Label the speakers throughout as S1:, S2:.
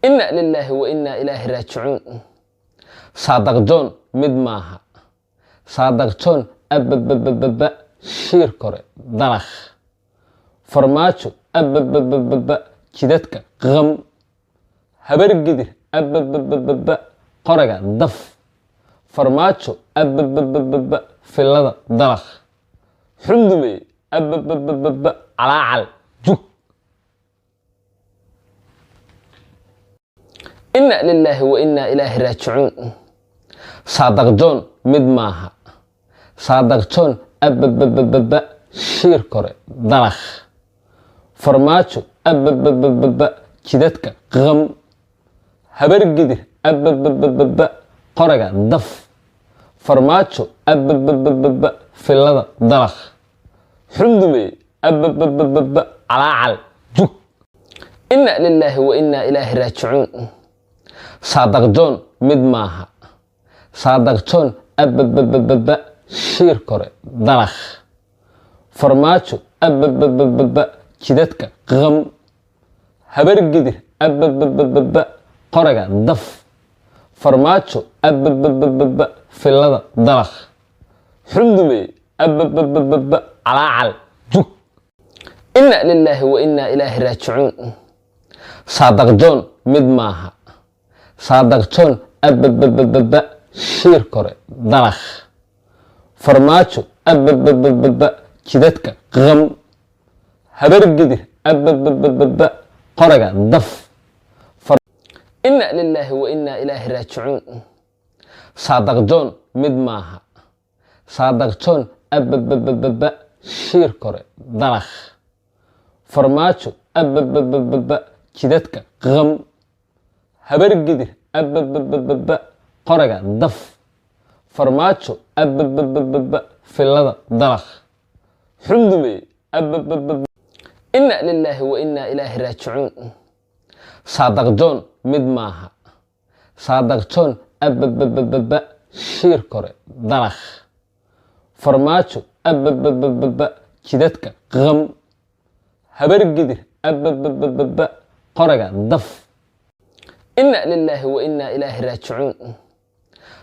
S1: Inna lilaahi wa innaa ilaahi raajicuun. Saadaq John mid maaha. Saadaq John abbabababa shiir kore dalakh. Farmaajo abbabababa jidadka qam. Habargidir abbabababa qoraga daf. Farmaajo abbabababa filada dalakh. Xundumey abbabababa calaacal jug. Inna lilaahi wa innaa ilaahi raajicuun. Saadaq John mid maaha. Saadaq John abbabababa shiir kore dalakh. Farmaajo abbabababa jidadka qam. Habargidir abbabababa qoraga daf. Farmaajo abbabababa filada dalakh. Xundumey abbabababa calaacal jug. Inna lilaahi wa innaa ilaahi raajicuun. Saadaq John mid maaha. Saadaq John abbabababa shiir kore dalakh. Farmaajo abbabababa jidadka qam. Habargidir abbabababa qoraga daf. Farmaajo abbabababa filada dalakh. Xundumey abbabababa calaacal jug. Inna lilaahi wa innaa ilaahi raajicuun. Saadaq John mid maaha. Saadaq John abbabababa shiir kore dalakh. Farmaajo abbabababa jidadka qam. Habargidir abbabababa qoraga daf. Inna lilaahi wa innaa ilaahi raajicuun. Saadaq John mid maaha. Saadaq John abbabababa shiir kore dalakh. Farmaajo abbabababa jidadka qam. Habargidir abbabababa qoraga daf. Farmaajo abbabababa filada dalakh. Xundumey abbabababa. Inna lilaahi wa innaa ilaahi raajicuun. Saadaq John mid maaha. Saadaq John abbabababa shiir kore dalakh. Farmaajo abbabababa jidadka qam. Habargidir abbabababa qoraga daf. Inna lilaahi wa innaa ilaahi raajicuun.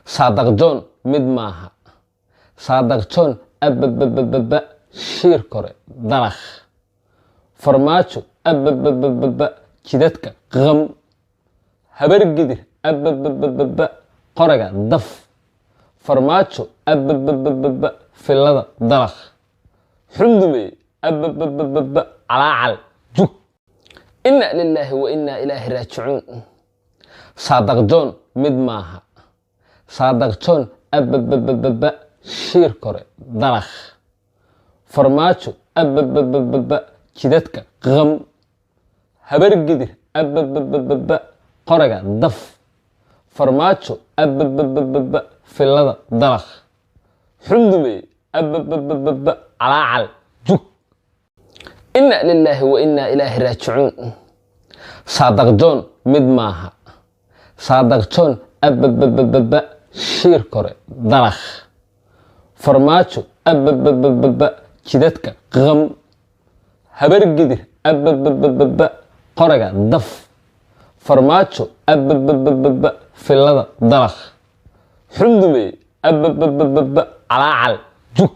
S1: Saadaq John mid maaha. Saadaq John abbabababa shiir kore dalakh. Farmaajo abbabababa jidadka qam. Habargidir abbabababa qoraga daf. Farmaajo abbabababa filada dalakh. Xundumey abbabababa calaacal jug. Inna lilaahi wa innaa ilaahi raajicuun. Saadaq John mid maaha. Saadaq John abbabababa shiir kore dalakh. Farmaajo abbabababa jidadka qam. Habargidir abbabababa qoraga daf. Farmaajo abbabababa filada dalakh. Xundumey abbabababa calaacal jug. Inna lilaahi wa innaa ilaahi raajicuun. Saadaq John mid maaha. Saadaq John abbabababa shiir kore dalakh. Farmaajo abbabababa jidadka qam. Habargidir abbabababa qoraga daf. Farmaajo abbabababa filada dalakh. Xundumey abbabababa calaacal jug.